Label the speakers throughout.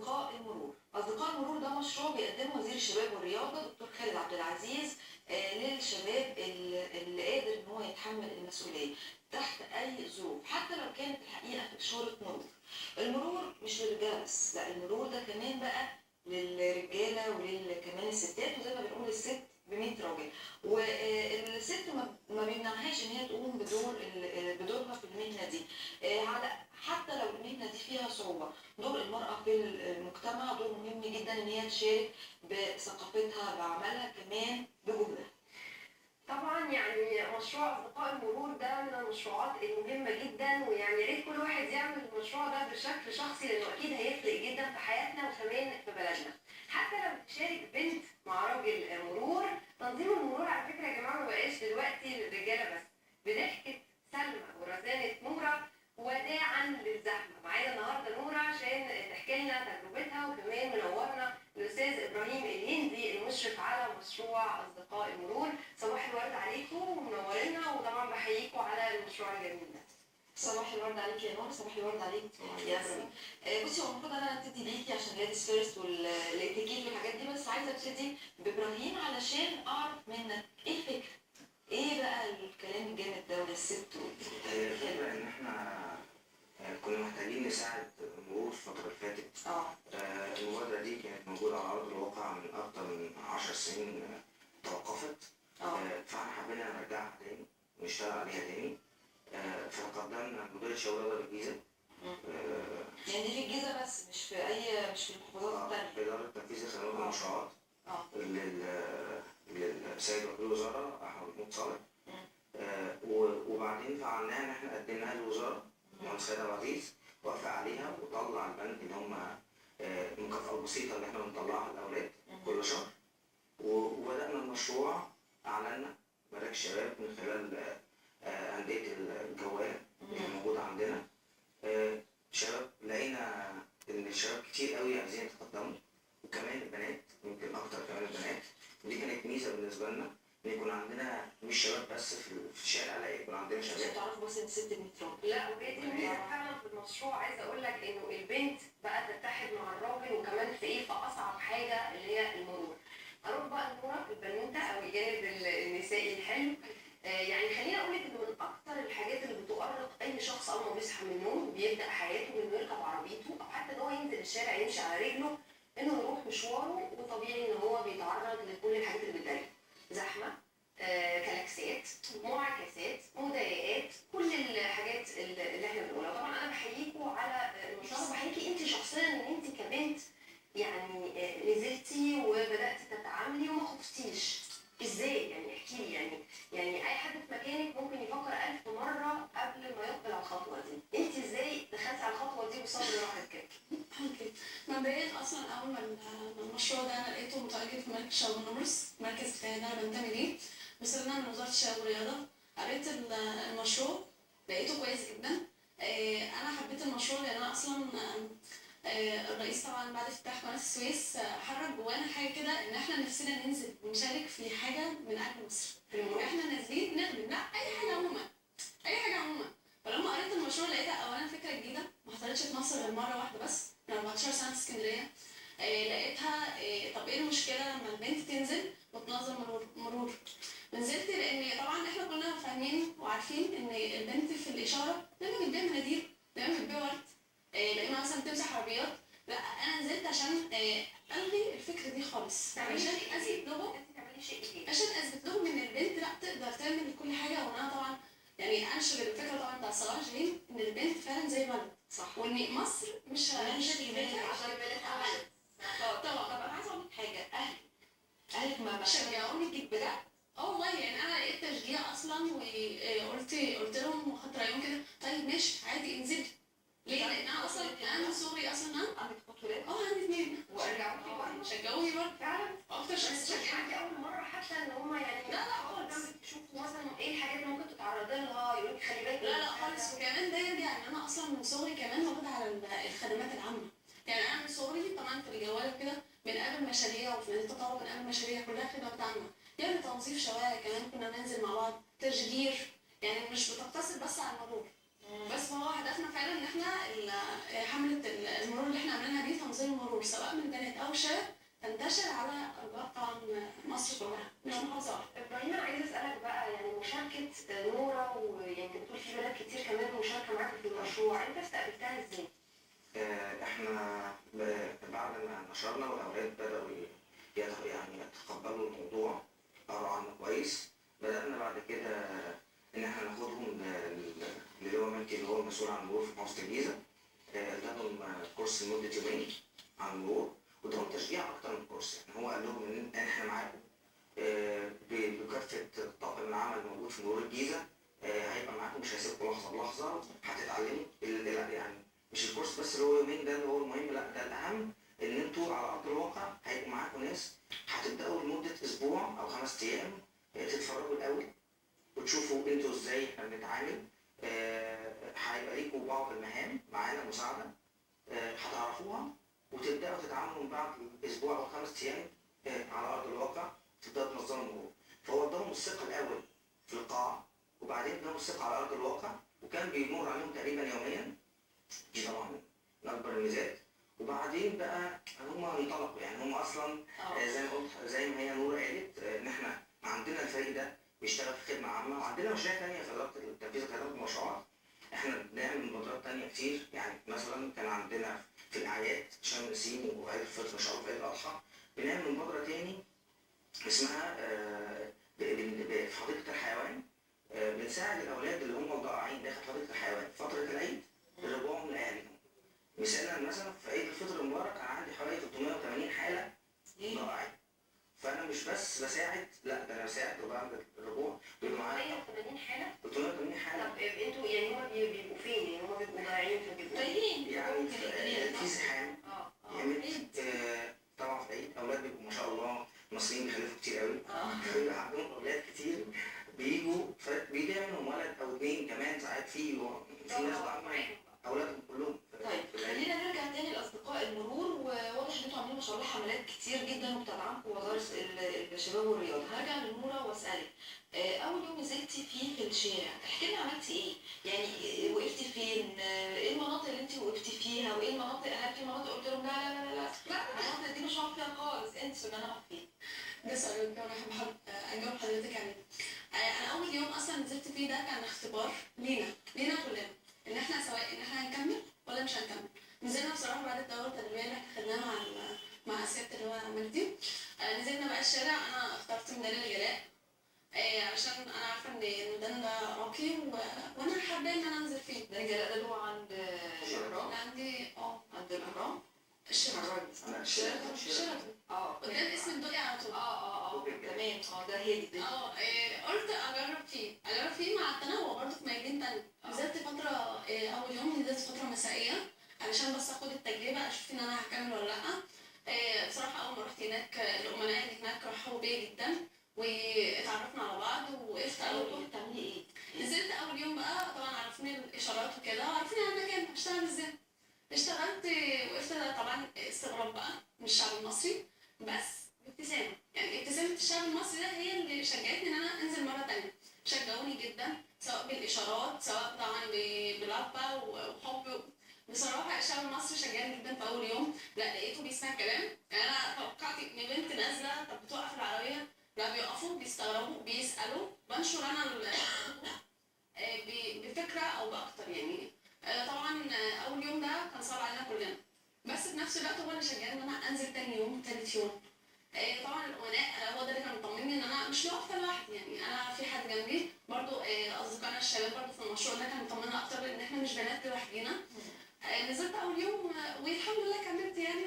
Speaker 1: أصدقاء المرور. أصدقاء المرور ده مشروع بيقدمه وزير الشباب والرياضة دكتور خالد عبد العزيز للشباب اللي قادر إن هو يتحمل المسؤولية تحت أي ظروف، حتى لو كانت الحقيقة في إشارة مرور. المرور مش للرجالة بس، لا المرور ده كمان بقى للرجالة وللكمان الستات، وزي ما بنقول الست ب100 راجل، والست ما بيمنعهاش ان هي تقوم بدورها في المهنة دي، على حتى لو المهنة دي فيها صعوبة. دور المراة في المجتمع دور مهم جدا ان هي تشارك بثقافتها بعملها كمان بجهدها.
Speaker 2: طبعا يعني مشروع اصدقاء المرور ده من المشروعات المهمة جدا، ويعني يا ريت كل واحد يعمل المشروع ده بشكل شخصي لانه اكيد هيفرق جدا في حياتنا وكمان في بلدنا. حتى لو تشارك بنت مع راجل مرور، تنظيم المرور على فكرة يا جماعة ما بقاش دلوقتي للرجاله بس. بضحكه سلمى ورزانه نوره وداعا للزحمه. معانا النهارده نوره عشان تحكي لنا تجربتها، وكمان منورنا الاستاذ ابراهيم الهندي المشرف على مشروع اصدقاء المرور. صباح الورد عليكم ومنورنا، وطبعا بحييكم على المشروع الجميل ده.
Speaker 1: صباح الورد عليك يا نور، صباح الورد عليك يا ابراهيم. بصي، هو المفروض انا ابتدي بيكي عشان ladies first والاتيكيت والحاجات دي، بس عايزه ابتدي بابراهيم علشان اعرف منك ايه الفكرة؟ ايه بقى الكلام الجامد ده وللست؟
Speaker 3: الفكرة ان احنا كنا محتاجين نساعد المرور الفترة اللي فاتت. المبادرة دي كانت موجودة على ارض الواقع من اكتر من 10 سنين، توقفت. فاحنا حبينا نرجعها تاني ونشتغل عليها تاني. فقدمنا مديرية شباب الرياضة بالجيزة.
Speaker 1: يعني دي في الجيزة بس، مش في أي، مش في المحافظات التانية؟
Speaker 3: في إدارة تنفيذ الخدمات والمشروعات للسيد وكيل الوزارة أحمد محمود صالح. وبعدين فعلناها إن إحنا قدمناها للوزارة، المهندس خالد عبد العزيز وافق عليها وطلع البند اللي هم المكافأة البسيطة اللي إحنا بنطلعها للأولاد كل شهر. وبدأنا المشروع، أعلنا مراكز شباب من خلال أندية الجوالة اللي موجودة عندنا. شباب، لقينا إن الشباب كتير قوي عايزين يتقدموا، وكمان البنات، يمكن أكتر كمان البنات. ودي كانت ميزة بالنسبة لنا إن يكون عندنا مش شباب بس في الشارع، لا يكون عندنا شباب.
Speaker 1: عشان تعرفوا بس إن الست ب100 راجل.
Speaker 2: لا، وهي دي الميزة فعلا في المشروع. عايزة أقول لك إنه البنت بقى تتحد مع الراجل، وكمان في إيه، في أصعب حاجة اللي هي المرور. أروح بقى لنورة البنوتة أو الجانب النسائي الحلو. يعني خليني اقول لك انه من اكتر الحاجات اللي بتؤرق اي شخص اول ما بيصحى من النوم بيبدا حياته انه يركب عربيته او حتى ان هو ينزل الشارع يمشي على رجله، انه يروح مشواره، وطبيعي ان هو بيتعرض لكل الحاجات اللي بتضايقه، زحمة، كلاكسات، معاكسات، مضايقات، كل الحاجات اللي احنا بنقولها. طبعا انا بحييكوا على المشوار، وبحييكي انت شخصيا ان انت كبنت يعني نزلتي وبداتي تتعاملي وما خفتيش. ازاي يعني؟ احكي لي، يعني اي حد في مكانك ممكن يفكر 1000 مرة قبل ما يقبل على الخطوة دي، انت ازاي دخلتي على الخطوة دي وصبري راحت كده؟
Speaker 4: okay، مبدئيا اصلا اول ما المشروع ده انا لقيته متواجد في مركز شباب النورس، المركز بتاعي اللي انا بنتمي ليه، وصلنا من وزارة الشباب والرياضة. قريت المشروع لقيته كويس جدا. انا حبيت المشروع لان انا اصلا الرئيس طبعا بعد افتتاح قناة السويس حرك جوانا حاجة كده ان احنا نفسنا ننزل ونشارك في حاجة من اجل مصر. احنا نازلين نخدم، لا اي حاجة عموما، اي حاجة عموما. فلما قريت المشروع لقيتها اولا فكرة جديدة ما حصلتش في مصر غير مرة واحدة بس من 14 سنة في اسكندرية. لقيتها طب ايه المشكلة لما البنت تنزل وتنظم مرور؟ نزلت لان طبعا احنا كلنا فاهمين وعارفين ان البنت في الاشارة دايما بتبيع مناديل، دايما بتبيع ورد، لقينا مثلا تمسح عربيات. لا، انا نزلت عشان الغي الفكرة دي خالص، عشان اثبت لهم، عشان اثبت لهم ان البنت لا تقدر تعمل كل حاجة. وانا طبعا يعني انشر الفكرة طبعا بتاع صلاح جاهين ان البنت فعلا زي الولد، صح، وان مصر مش
Speaker 1: عشان البنات عملت. طبعا. طب انا عايزه اقول لك حاجة، اهلك ما
Speaker 4: شجعوني جدا. والله يعني انا لقيت تشجيع اصلا، وقلت لهم وخدت رايهم كده، طيب ماشي عادي انزلي. ليه؟ لان انا اصلا انا من صغري اصلا
Speaker 1: عندك اخوات ولاد؟
Speaker 4: عندي 2.
Speaker 1: وشجعوكي برضه؟
Speaker 4: شجعوني برضه
Speaker 2: فعلا.
Speaker 4: اكتر شخص
Speaker 2: شجعتي اول مرة حتى ان هم يعني
Speaker 4: لا لا خالص،
Speaker 2: يشوفوا مثلا ايه الحاجات اللي ممكن تتعرضي لها، يقولوا لك خلي بالك.
Speaker 4: لا لا خالص. وكمان ده يرجع ان انا اصلا من صغري كمان واخده على الخدمات العامة. يعني انا من صغري طبعا في الجواله وكده بنقابل مشاريع، وفي نادي التطوع بنقابل مشاريع كلها خدمات عامة، يعني تنظيف شوارع كمان كنا بننزل مع بعض، تشجير، يعني مش بتقتصر بس على المرور. بس هو هدفنا فعلا ان احنا حمله المرور اللي احنا عاملينها دي، تنظيم المرور سواء من بنات او شباب، تنتشر على ارجاء طبعا مصر كلها، مش محافظة واحدة.
Speaker 2: ابراهيم، انا عايزه اسالك بقى، يعني مشاركة نوره، ويعني انت بتقول في بنات كتير كمان مشاركة معاك في المشروع، انت استقبلتها ازاي؟
Speaker 3: احنا بعد ما نشرنا والاولاد بداوا يعني يتقبلوا الموضوع، قروا عنه كويس، بدأنا بعد كده ان احنا ناخدهم للواء مجدي اللي هو المسؤول عن المرور في محافظة الجيزة. اداهم كورس لمدة يومين عن المرور، واداهم تشجيع اكتر من كورس. يعني هو قال لهم ان احنا معاكم بكافة طاقم العمل الموجود في مرور الجيزة، هيبقى معاكم، مش هيسيبكم لحظة بلحظة، هتتعلموا. يعني مش الكورس بس اللي هو يومين ده اللي هو المهم، لا ده الاهم ان انتوا على ارض الواقع هيبقوا معاكم ناس، هتبداوا لمدة اسبوع او 5 ايام تتفرجوا الاول وتشوفوا انتوا ازاي احنا بنتعامل. هيبقى ليكوا بعض المهام معانا مساعدة، هتعرفوها وتبداوا تتعاملوا من بعد اسبوع او 5 ايام على ارض الواقع، تبداوا تنظموا الموضوع. فهو اداهم الثقة الاول في القاعة، وبعدين اداهم الثقة على ارض الواقع، وكان بيمر عليهم تقريبا يوميا. دي طبعا من اكبر الميزات. وبعدين بقى هم انطلقوا، يعني هم اصلا زي ما قلت، زي ما هي نور قالت، ان احنا عندنا الفريق ده بيشتغل في خدمة عامة، وعندنا مشاريع ثانية في ادارة تنفيذ خدمات المشروعات. احنا بنعمل مبادرات ثانية كتير، يعني مثلا كان عندنا في الاعياد شم النسيم وعيد الفطر ان شاء الله وعيد الاضحى، بنعمل مبادرة تاني اسمها في حديقة الحيوان، بنساعد الاولاد اللي هم الضائعين داخل حديقة الحيوان فترة العيد برجوعهم لاهاليهم. مثلا في عيد الفطر المبارك انا عندي حوالي 380 حاله ضائعين، فانا مش بس بساعد، لا ده انا بساعد وبعمل الرجوع. بيبقى معايا
Speaker 2: 380 حاله.
Speaker 3: 380 حاله.
Speaker 2: طب انتوا يعني هم بيبقوا فين؟ يعني هم بيبقوا ضايعين فبيبقوا
Speaker 1: تايهين
Speaker 3: يعني في زحام جامد. طبعا في العيد اولاد بيبقوا ما شاء الله، المصريين بيخلفوا كتير قوي، بيبقى عندهم اولاد كتير، بيجوا بيضيع منهم ولد او 2 كمان ساعات، في ناس ضاع اولادهم كلهم.
Speaker 1: طيب خلينا نرجع تاني لاصدقاء المرور، وواضح ان انتوا عاملين ما شاء الله حملات كتير جدا وبتدعمكم وزارة الشباب والرياضة. هرجع لنوره واسالك، اول يوم نزلتي فيه في الشارع احكي لنا عملتي ايه؟ يعني وقفتي فين؟ ايه المناطق اللي انت وقفتي فيها؟ وايه المناطق، هل في مناطق قلت لهم لا لا لا لا لا المناطق دي مش هقف فيها خالص، انسوا ان انا اقف فيها؟
Speaker 4: ده سؤال وانا احب اجاوب حضرتك عليه. انا اول يوم اصلا نزلت فيه ده كان اختبار لينا كلنا، ان احنا سواء ان احنا هنكمل ولا مش هنكمل. نزلنا بصراحة بعد الدورة التدريبية اللي احنا خدناها مع الست اللي هو مجدي، نزلنا بقى الشارع. انا اخترت ميدان الجلاء علشان انا عارفه ان الميدان ده راقي، وانا حابة ان انا انزل فيه.
Speaker 1: ميدان الجلاء ده اللي هو عند الاهرام؟
Speaker 4: عندي
Speaker 1: عند الاهرام
Speaker 4: الشيراتون. الشيراتون قدام اسم الدقي على طول.
Speaker 1: تمام. ده هادي ده.
Speaker 4: قلت اجرب فيه مع التنوع برضه في ميادين تانية. نزلت فترة، اول يوم نزلت فترة مسائية علشان بس اخد التجربة، اشوف ان انا هكمل ولا لا. بصراحة اول ما رحت هناك الامناء اللي هناك رحبوا بيا جدا، واتعرفنا على بعض. ووقفت
Speaker 1: اول يوم تعملي ايه؟
Speaker 4: نزلت اول يوم بقى طبعا عرفوني الاشارات وكده، عرفوني على المكان هشتغل ازاي. اشتغلت وقفت، طبعا استغراب بقى من الشعب المصري، بس بابتسامة. يعني ابتسامة الشعب المصري ده هي اللي شجعتني ان انا انزل مرة تانية. شجعوني جدا سواء بالاشارات، سواء طبعا بلعبه وحب. بصراحة الشعب المصري شجعني جدا في اول يوم. لا لقيته بيسمع كلام. يعني انا توقعت ان بنت نازله طب بتوقف العربية، لا بيقفوا بيستغربوا بيسالوا. بنشر انا بفكره او باكتر يعني. طبعا اول يوم ده كان صعب علينا كلنا، بس في نفس الوقت هو اللي شجعني ان انا انزل تاني يوم تالت يوم. طبعا الامناء هو ده اللي كان مطمني ان انا مش واقفة لوحدي، يعني انا في حد جنبي برضو. اصدقائنا الشباب برضو في المشروع ده كان مطمنا اكتر ان احنا مش بنات لوحدينا. نزلت اول يوم والحمد لله كملت يعني،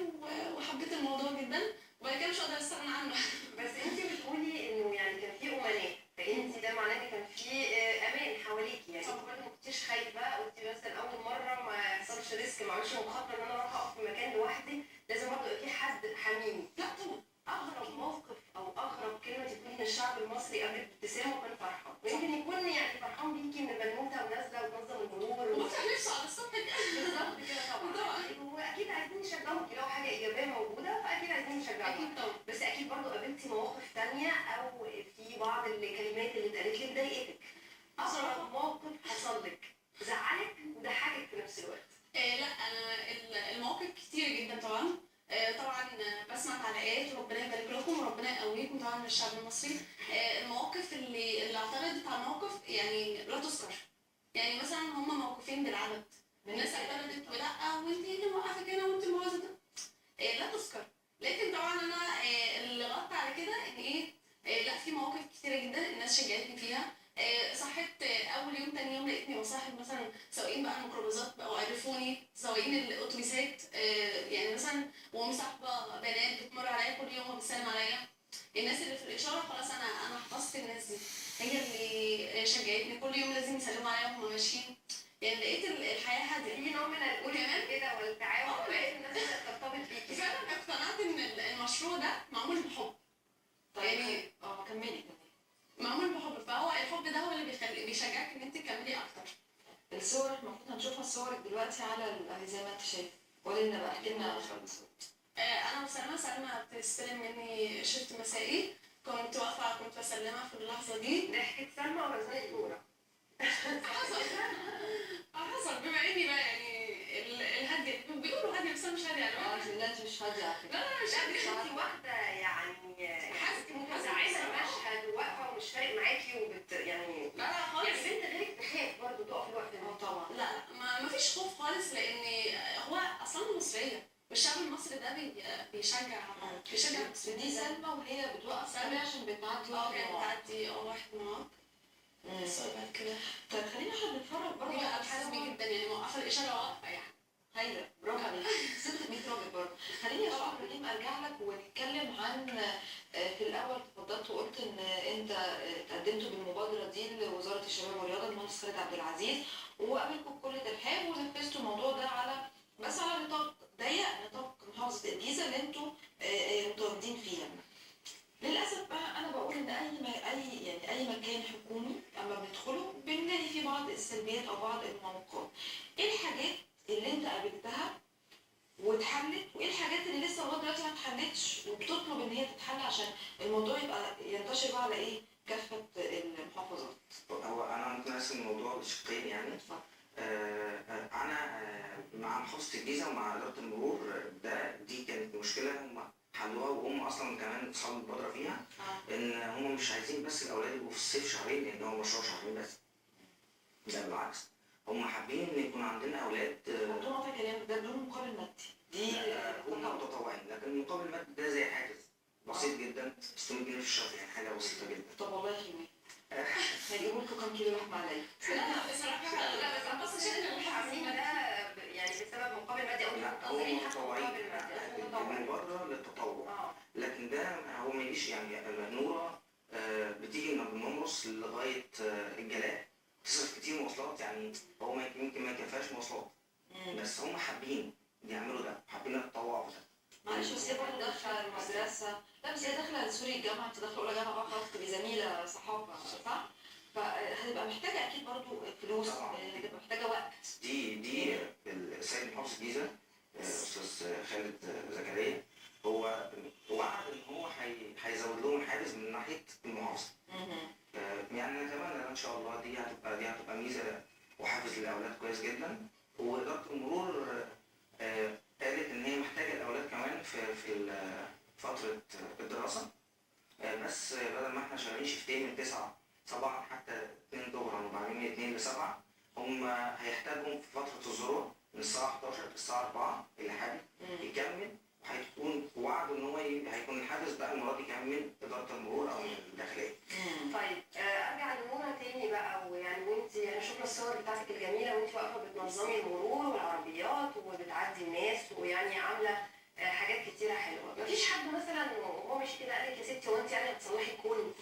Speaker 4: وحبيت الموضوع جدا، وبعد كده مش هقدر استغنى عنه.
Speaker 2: بس انت بتقولي انه يعني كان في امناء، فانت ده معناه ان كان في امان حواليكي، يعني انت برضه ما كنتيش خايفة. قلتي مثلا اول مرة ما يحصلش risk، ما اعملش مخاطره ان انا اروح اقف في مكان لوحدي، لازم برضه يبقى في حد حاميني.
Speaker 4: لا طبعا.
Speaker 2: اغرب موقف او اغرب كلمة تقولي ان الشعب المصري قابلك بابتسامة وكان فرحان، ويمكن يكون يعني فرحان بيكي ان بنوته ونازلة وتنظم المرور
Speaker 4: وفتح نفسه على الصبح كده.
Speaker 2: بالظبط كده طبعا. واكيد عايزين يشجعوكي لو حاجة ايجابية موجودة، فاكيد عايزين يشجعوكي.
Speaker 4: اكيد طبعا.
Speaker 2: بس اكيد برضه قابلتي مواقف ثانية، او في بعض الكلمات اللي اتقالت لك ضايقتك. اغرب موقف حصل لك زعلك
Speaker 4: التعليقات، وربنا يبارك لكم وربنا يقويكم طبعا من الشعب المصري. المواقف اللي اعترضت على الموقف يعني لا تذكر. يعني مثلا هم موقفين بالعدد، الناس اعترضت ولا وانت ايه اللي موقفك هنا وانت الموظف ده، لا تذكر. لكن طبعا انا اللي غطى على كده ان ايه، لا في مواقف كتيرة جدا الناس شجعتني فيها. صحيت اول يوم تاني يوم لقيتني بصاحب مثلا سواقين بقى الميكروباصات بقوا عرفوني، سواقين الاتوبيسات، يعني مثلا ومصاحبه بنات بتمر عليا كل يوم وبتسلم عليا. الناس اللي في الاشارة خلاص انا حفظت الناس دي، هي اللي شجعتني كل يوم لازم يسلموا عليا وهم ماشيين. يعني لقيت الحياة هادية.
Speaker 2: في نوع من الألفة كده والتعاون، لقيت الناس بدأت ترتبط بيكي.
Speaker 4: فعلا اقتنعت ان المشروع ده معمول بحب.
Speaker 1: طيب
Speaker 4: يعني
Speaker 1: كملي.
Speaker 4: معمول بحب، فهو الحب ده هو اللي بيشجعك ان انت تكملي اكتر.
Speaker 1: الصور المفروض هنشوفها صورك دلوقتي على زي ما انت شايف. قولي لنا بقى، احكي لنا.
Speaker 4: انا وسلمى، سلمى بتستلم مني shift مسائي، كنت واقفة كنت بسلمها في اللحظة دي.
Speaker 2: ضحكت سلمى ورزانة نورة.
Speaker 4: حصل بما اني بقى يعني الهادية، بيقولوا هادية بس انا مش هادية على فكرة.
Speaker 1: لا انت مش هادية على فكرة.
Speaker 4: لا لا مش هادية.
Speaker 2: انت واحدة يعني حاسه متزعمه المشهد وواقفه ومش فارق معاكي وبت يعني.
Speaker 4: لا لا خالص.
Speaker 2: يعني بنت غيرك تخاف برضه تقف الوقفة دي.
Speaker 1: طبعا.
Speaker 4: لا لا ما فيش خوف خالص، لان هو اصلا مصرية والشعب المصري ده بيشجع المصريين.
Speaker 1: دي سلمى وهي بتوقف سلمى عشان بتعدي واحد
Speaker 4: معاك. بتعدي واحد معاك. الصور بعد كده.
Speaker 1: طيب خلينا احنا بنتفرج برضه
Speaker 4: على حازمي جدا، يعني موقفه الاشارة واقفة يعني.
Speaker 1: هايلة، برافو عليك، 600 راجل برضه. خليني يا شيخ ابراهيم ارجع لك ونتكلم عن في الاول تفضلت وقلت ان انت تقدمت بالمبادرة دي لوزارة الشباب والرياضة المهندس خالد عبد العزيز، وقابلكم بكل ترحاب ونفذتوا الموضوع ده على بس على نطاق ضيق، نطاق محافظة الجيزة اللي انتوا متواجدين فيها. للاسف بقى انا بقول ان اي مكان حكومي اما بندخله بنلاقي فيه بعض السلبيات او بعض المعوقات. ايه الحاجات اللي انت قابلتها واتحلت، وايه الحاجات اللي لسه لغاية دلوقتي ما اتحلتش وبتطلب ان هي تتحل عشان الموضوع يبقى ينتشر بقى على ايه كافة المحافظات؟
Speaker 3: هو انا ممكن اقسم الموضوع لشقين يعني. انا مع محافظة الجيزة ومع ادارة المرور دي كانت مشكلة هم حلوها، وهم اصلا كمان اصحاب المبادرة فيها، ان هم مش عايزين بس الاولاد يبقوا في الصيف شهرين، لان هو مشروع شهرين بس. لا بالعكس، هم حابين ان يكون عندنا اولاد.
Speaker 1: موضوع كلام ده بدون مقابل مادي، دي
Speaker 3: هم متطوعين، لكن المقابل المادي ده زي حافز بسيط جدا، 600 جنيه في الشهر، يعني حاجة بسيطة جدا.
Speaker 1: طب والله حلوين. هيجيبوا لكم كام كيلو لحمه عليا؟
Speaker 4: لا بصراحة لا، بس شكل
Speaker 2: اللي ده يعني بسبب مقابل مادي او
Speaker 3: هم متطوعين، المبادرة للتطوع. لكن ده هو ما يجيش يعني. نوره بتيجي من النمرس لغاية الجلاء، تصرف كتير مواصلات، يعني هو يمكن ما يكفاش مواصلات، بس هم حابين يعملوا ده، حابين يتطوعوا في ده.
Speaker 1: معلش بس هي برضه داخله المدرسة، لا بس هي داخله sorry الجامعة، انت داخله اولى جامعه بقى خلاص تبقي زميله صحافة صح؟ فهتبقى محتاجه اكيد برضه فلوس، هتبقى محتاجه وقت.
Speaker 3: دي السيد محافظ الجيزة استاذ خالد زكريا هو وعد ان هو هيزود لهم الحافز من ناحية المحافظة. يعني نتمنى ان شاء الله دي هتبقى ميزة وحافز للاولاد كويس جدا. واداره المرور قالت ان هي محتاجه الاولاد كمان في فترة الدراسة، بس بدل ما احنا شغالين شيفتين من 9 صباحا حتى 2 ظهرا وبعدين من 2 ل 7، هم هيحتاجهم في فترة الذروة من الساعة 11 للساعة 4 اللي حابب يكمل، وهيكون وعد ان هو هيكون الحافز بقى المرة دي كمان من ادارة المرور او من الداخلية.
Speaker 2: طيب ارجع لنورة تاني بقى، ويعني وانت احنا شفنا الصور بتاعتك الجميلة وانت واقفة بتنظمي المرور والعربيات وبتعدي الناس، ويعني عامله حاجات كتيرة حلوة. مفيش حد مثلا وهو مش كده قال لك يا ستي هو انت يعني هتصلحي الكون؟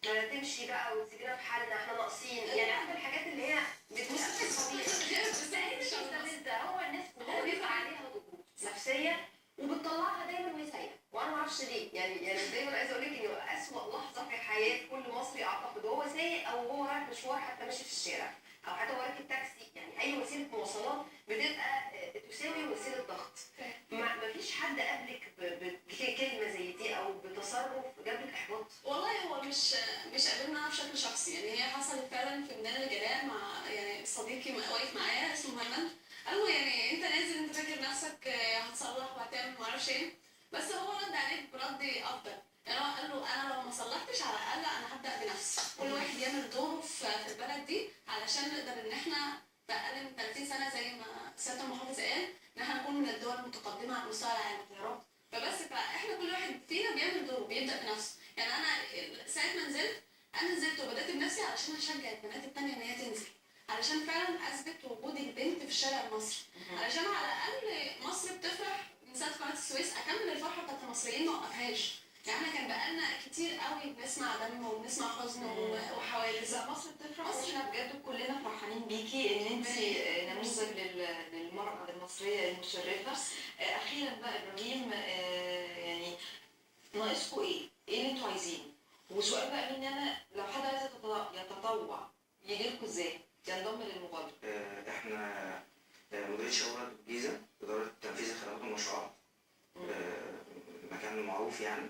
Speaker 2: ما تمشي بقى وتسيبينا في حالنا، احنا ناقصين يعني. عارفه الحاجات اللي هي بتوصف الطبيعي، بس هي مش مستفزة. هو الناس كلها بيبقى عليها ضغوط نفسية وبتطلعها دايما وهي سايقه، وانا ما اعرفش ليه يعني دايما عايزه اقول لك انه اسوء لحظة في حياة كل مصري اعتقد وهو سايق او هو رايح مشوار، حتى ماشي في الشارع او حتى هو راكب تاكسي، يعني اي وسيلة مواصلات بتبقى تساوي وسيلة ضغط. ما فيش حد قابلك بكلمه زي دي او بتصرف جاب لك احباط؟
Speaker 4: والله هو مش قابلنا انا بشكل شخصي، يعني هي حصلت فعلا في ميدان الجلاء مع يعني صديقي واقف معايا اسمه مهند، قال له يعني انت نازل انت فاكر نفسك هتصلح وهتعمل ما اعرفش ايه، بس هو رد عليه برد افضل. يعني هو قال له انا لو ما صلحتش على الاقل انا هبدا بنفسي. كل واحد يعمل دوره في البلد دي علشان نقدر ان احنا في اقل من 30 سنة زي ما سيادة المحافظ قال ان احنا نكون من الدول المتقدمة على مستوى العالم.
Speaker 1: يا رب.
Speaker 4: فبس فاحنا كل واحد فينا بيعمل دوره، بيبدا بنفسه. يعني انا ساعة ما نزلت، انا نزلت وبدات بنفسي علشان اشجع البنات التانية ان هي تنزل، علشان فعلا اثبت وجود البنت في الشارع المصري، علشان على الاقل مصر بتفرح من ساعة قناة السويس، اكمل الفرحة بتاعت المصريين ما اوقفهاش. يعني احنا كان بقالنا كتير قوي بنسمع دم وبنسمع حزن وحوادث.
Speaker 1: لا مصر بتفرح، واحنا بجد كلنا فرحانين بيكي ان انت نموذج للمرأة المصرية المشرفة. اخيرا بقى ابراهيم، يعني ناقصكم ايه؟ ايه اللي انتوا عايزينه؟ وسؤال بقى مني انا، لو حد عايز يتطوع يجي لكم ازاي؟ ينضم للمبادرة؟
Speaker 3: احنا مديرية شباب الجيزة، إدارة تنفيذ الخدمات والمشروعات، مكان معروف يعني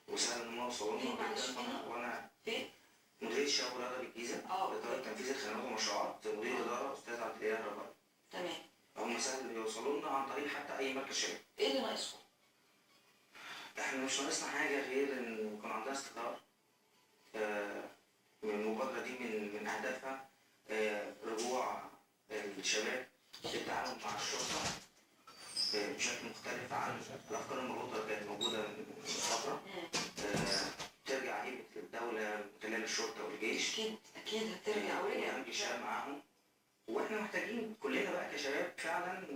Speaker 3: وسهل ان هم يوصلوا لنا. وانا
Speaker 1: فين؟
Speaker 3: مديرية الشباب والرياضة بالجيزة، إدارة تنفيذ الخدمات والمشروعات، مدير إدارة أستاذ عبد الإله رباعي.
Speaker 1: تمام.
Speaker 3: هم سهل يوصلوا لنا عن طريق حتى أي مركز شباب.
Speaker 1: إيه اللي ناقصكم؟
Speaker 3: احنا مش ناقصنا حاجة غير إن يكون عندنا استقرار. من المبادرة دي من أهدافها رجوع الشباب للتعامل مع الشرطة بشكل مختلف عن الأفكار المغلوطة اللي كانت موجودة من فترة. ترجع هيبة الدولة من خلال الشرطة والجيش.
Speaker 1: أكيد أكيد هترجع ورجع.
Speaker 3: الشباب معاهم، وإحنا محتاجين كلنا بقى كشباب فعلا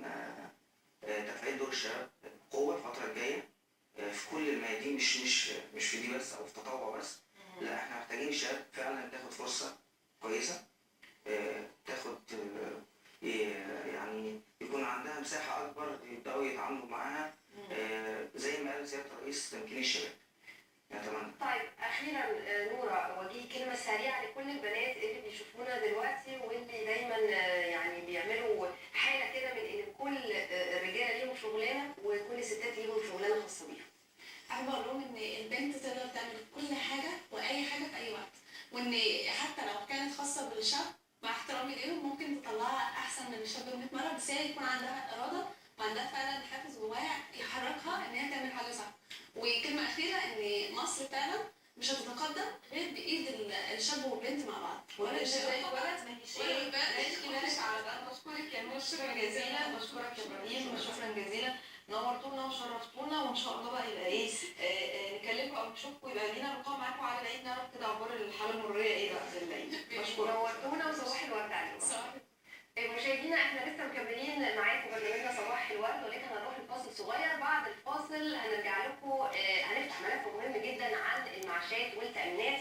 Speaker 3: تفعيل دور الشباب بقوة الفترة الجاية في كل الميادين، مش في دي بس أو في تطوع بس، لا إحنا محتاجين الشباب فعلا تاخد فرصة كويسة، تاخد يعني يكون عندها مساحة أكبر يبدأوا يتعاملوا معاها، زي ما قال سيادة الرئيس تمكين الشباب. أتمنى.
Speaker 2: طيب أخيرا نورة، وجهي كلمة سريعة لكل البنات اللي بيشوفونا دلوقتي واللي دايما يعني بيعملوا حالة كده من إن كل الرجالة ليهم شغلانة وكل الستات ليهم شغلانة خاصة بيهم.
Speaker 4: أحب أقول لهم إن البنت تقدر تعمل كل حاجة وأي حاجة في أي وقت، وإن حتى لو كانت خاصة بالشاب مع احترامي ليهم ممكن تطلعها أحسن من الشاب ب 100 مرة، بس هي يكون عندها إرادة وعندها فعلا حافز جواها يحركها إن هي تعمل حاجة صح. وكلمة أخيرة إن مصر فعلا مش هتتقدم غير بإيد الشاب والبنت مع بعض.
Speaker 1: ولا الشباب ولد ما هيش إيه على ده. بشكرك يا نور، شكرا جزيلا. بشكرك يا إبراهيم، شكرا جزيلا. نورتونا وشرفتونا، وإن شاء الله بقى يبقى إيه نكلمكم أو نشوفكم، يبقى لينا لقاء معاكم على العيد، نعرف كده أخبار الحالة المرورية إيه بقى في العيد. بشكرك،
Speaker 2: نورتونا وصباح الورد عليكم. مشاهدينا احنا لسه مكملين معاكم برنامجنا صباح الورد، ولكن هنروح لفاصل صغير. بعد الفاصل هنرجع لكم، هنفتح ملف مهم جدا عن المعاشات والتأمينات.